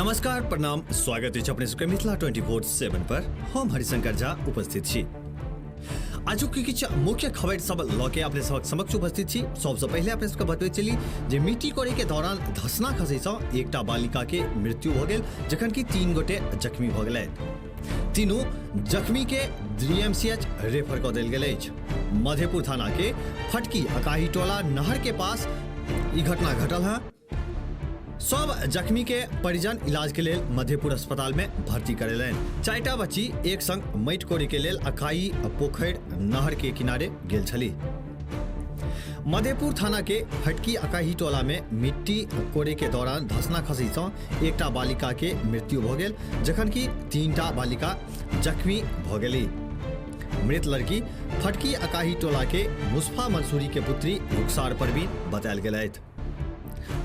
नमस्कार, प्रणाम, स्वागत अछि अपने सबके मिथिला 24/7 पर। हम हरिशंकर झा उपस्थित छी। आजुक के किछु मुख्य खबर सब लऽ के अपने सबक समक्ष उपस्थित छी। सबसँ पहिले अपने सबके बतबैत चली जे मिट्टी कोड़े के दौरान धसना खसै सँ एकटा बालिका के मृत्यु भऽ गेल, जखन कि 3 गोटे जख्मी भऽ गेलथि। तीनू जख्मी के डीएमसीएच रेफर कऽ देल गेल अछि। मधेपुर थाना के फटकी अकाही टोला नहर के पास ई घटना घटल है। सब जख्मी के परिजन इलाज के लेल मधेपुर अस्पताल में भर्ती करेलनि। 4टा बच्ची एक संग माटि कोड़े के लेल अकाई पोखरि नहर के किनारे गेल छली। मधेपुर थाना के फटकी अकाही टोला में मिट्टी कोड़े के दौरान धसना खसी सँ एकटा बालिका के मृत्यु भ गेल, जखन कि 3टा बालिका जख्मी भ गेली। मृत लड़की फटकी अकाही टोला के मुस्फा मंसूरी के पुत्री रुखसार परवीन बतायल गेल अछि,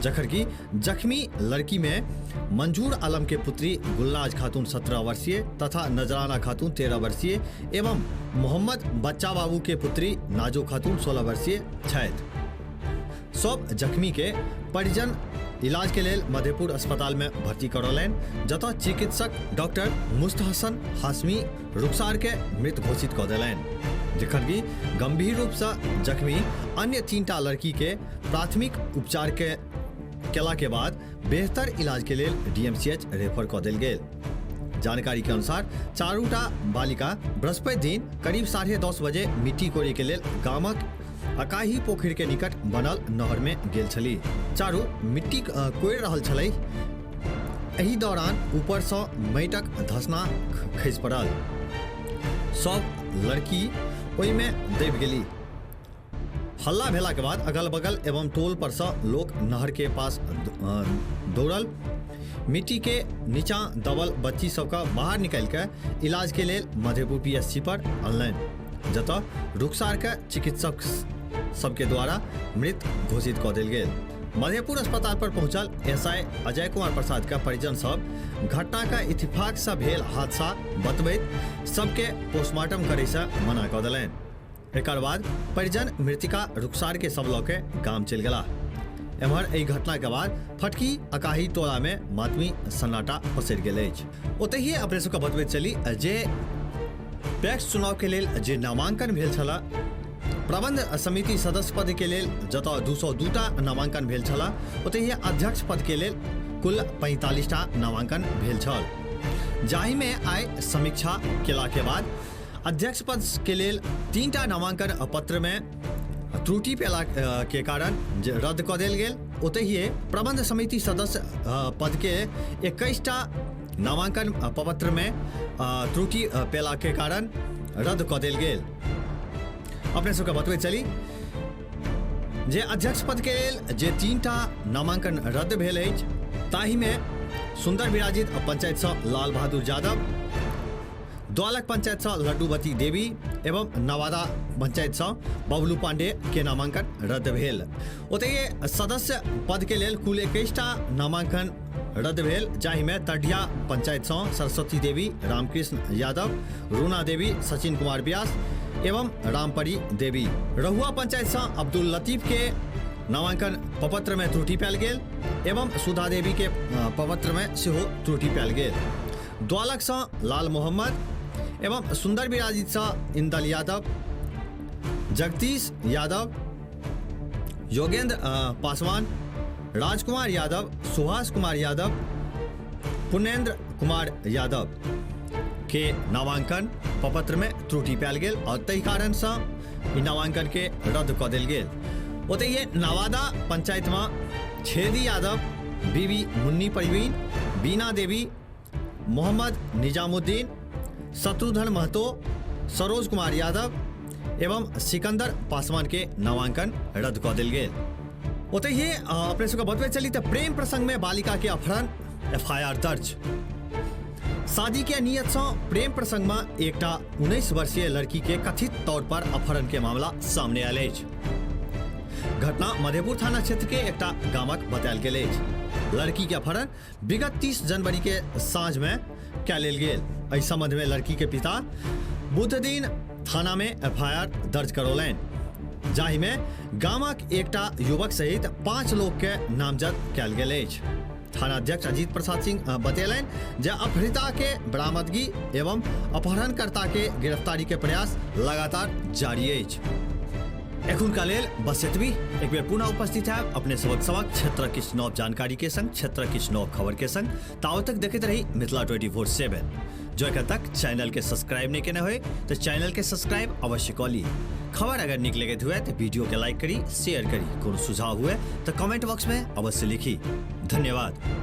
जखन कि जख्मी लड़की में मंजूर आलम के पुत्री गुलनाज खातून 17 वर्षीय तथा नजराना खातून 13 वर्षीय एवं मोहम्मद बच्चा बाबू के पुत्री नाजो खातून 16 वर्षीय छथि। सब जख्मी के परिजन इलाज के लेल मधेपुर अस्पताल में भर्ती करौलनि, जतऽ चिकित्सक डॉक्टर मुस्तहसन हाशमी रुखसार के मृत घोषित कऽ देलनि, जखन कि गंभीर रूप से जख्मी अन्य 3टा लड़की के प्राथमिक उपचार के केला के बाद बेहतर इलाज के लेल डीएमसीएच रेफर कऽ देल गेल। जानकारी के अनुसार 4टा बालिका बृहस्पति दिन करीब 10:30 बजे मिट्टी कोड़े के लेल गामक अकाही पोखरि के निकट बनल नहर में गेल छली। चारू मिट्टी कोड़ि रहल छलै। एहि दौरान ऊपर सँ माटिक धसना खसि पड़ल। सब लड़की ओहिमे दबि गेली। हल्ला भेला के बाद अगल बगल एवं टोल पर सँ लोक नहर के पास दौड़ल। मिट्टी के नीचा दबल बच्ची सबके बाहर निकालि के इलाज के लेल मधेपुर पीएससी पर अनलनि, जतऽ रुखसार के चिकित्सक सबके द्वारा मृत घोषित कऽ देल गेल। मधेपुर अस्पताल पर पहुंचल एसआई अजय कुमार प्रसाद के परिजन सब घटना के इत्तेफाक से भेल हादसा बतबैत सबके पोस्टमार्टम करे से मना कऽ देलनि। एकर बाद परिजन मृतिका रुखसार के सब लऽ के गाम चलि गेला। एम्हर एहि घटना के बाद फटकी अकाही टोला में मातमी सन्नाटा पसरि गेल अछि। ओतहिए अपने सबके बतबैत चली जे पैक्स चुनाव के लेल जे नामांकन भेल छल, प्रबंध समिति सदस्य पद के लेल जतऽ 202टा नामांकन भेल छल, ओतहिए अध्यक्ष पद के लेल कुल 45टा नामांकन भेल छल, जाहिमे आइ समीक्षा केला के बाद अध्यक्ष पद के लेल 3टा नामांकन पत्र में त्रुटि पेला के कारण रद्द कऽ देल गेल। ओतहिए प्रबंध समिति सदस्य पद के 21टा नामांकन पत्र में त्रुटि पेला के कारण रद्द कऽ देल गेल। अपने सबके बतबैत चली जे अध्यक्ष पद के लेल जे 3टा नामांकन रद्द भेल अछि, ताहिमे सुंदर विराजित पंचायत सँ लाल बहादुर यादव, द्वालक पंचायत सँ लड्डूवती देवी एवं नवादा पंचायत सँ बबलू पांडे के नामांकन रद्द भेल। ओतहि सदस्य पद के लेल कुल 21टा नामांकन रद्द भेल, जाहिमे तढ़िया पंचायत सँ सरस्वती देवी, रामकृष्ण यादव, रूना देवी, सचिन कुमार व्यास एवं रामपरी देवी। रहुआ पंचायत सँ अब्दुल लतीफ के नामांकन पत्र में त्रुटि पायल गेल एवं सुधा देवी के पत्र में सेहो त्रुटि पायल गेल। द्वालक सँ लाल मोहम्मद एवं सुंदर विराजित सँ इंदल यादव, जगदीश यादव, योगेंद्र पासवान, राजकुमार यादव, सुभाष कुमार यादव, पुनेंद्र कुमार यादव के नामांकन पत्र में त्रुटि पायल गेल और ताहि कारण सँ ई नामांकन के रद्द कऽ देल गेल। ओतहिए नवादा पंचायत में छेदी यादव, बीबी मुन्नी परवीन, बीना देवी, मोहम्मद निजामुद्दीन, शत्रुघ्न महतो, सरोज कुमार यादव एवं सिकंदर पासवान के नामांकन रद्द कऽ देल गेल। ओतहिए अपने सबके बतबैत चली तऽ प्रेम प्रसंग में बालिका के अपहरण, एफआईआर दर्ज। शादी के नियत सँ प्रेम प्रसंग में एकटा 19 वर्षीय लड़की के कथित तौर पर अपहरण के मामला सामने आयल अछि। घटना मधेपुर थाना क्षेत्र के एकटा गामक बतायल गेल अछि। लड़की के अपहरण विगत 30 जनवरी के साँझ में कयल लेल गेल। एहि संबंध में लड़की के पिता बुध दिन थाना में एफआईआर दर्ज करौलनि, जाहि में गामक एकटा युवक सहित 5 लोग के नामजद कयल गेल अछि। थानाध्यक्ष अजीत प्रसाद सिंह बतेलनि जे अपहृता के बरामदगी एवं अपहरणकर्ता के गिरफ्तारी के प्रयास लगातार जारी अछि। एखुनका लेल बस एतबी। एक बेर पुनः उपस्थित है अपने सबक समक्ष क्षेत्र किछु नव जानकारी के संग, क्षेत्र किछु नव खबर के संग। तावत तक देखैत रही मिथिला 24/7। जो एखन तक चैनल के सब्सक्राइब नहीं केने होय तो चैनल के सब्सक्राइब अवश्य कऽ ली। खबर अगर नीक लगैत हुए तो वीडियो के लाइक करी, शेयर करी। कोनो सुझाव हुए तो कमेंट बॉक्स में अवश्य लिखी। धन्यवाद।